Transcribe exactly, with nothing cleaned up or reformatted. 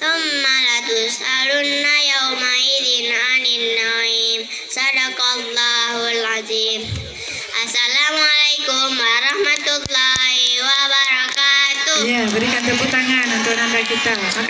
Tsumma latus'alunna yauma'idzin 'anin na'im. Shadaqallahul azim. Assalamualaikum warahmatullahi wabarakatuh. Ya, berikan tepuk tangan untuk Nanda kita.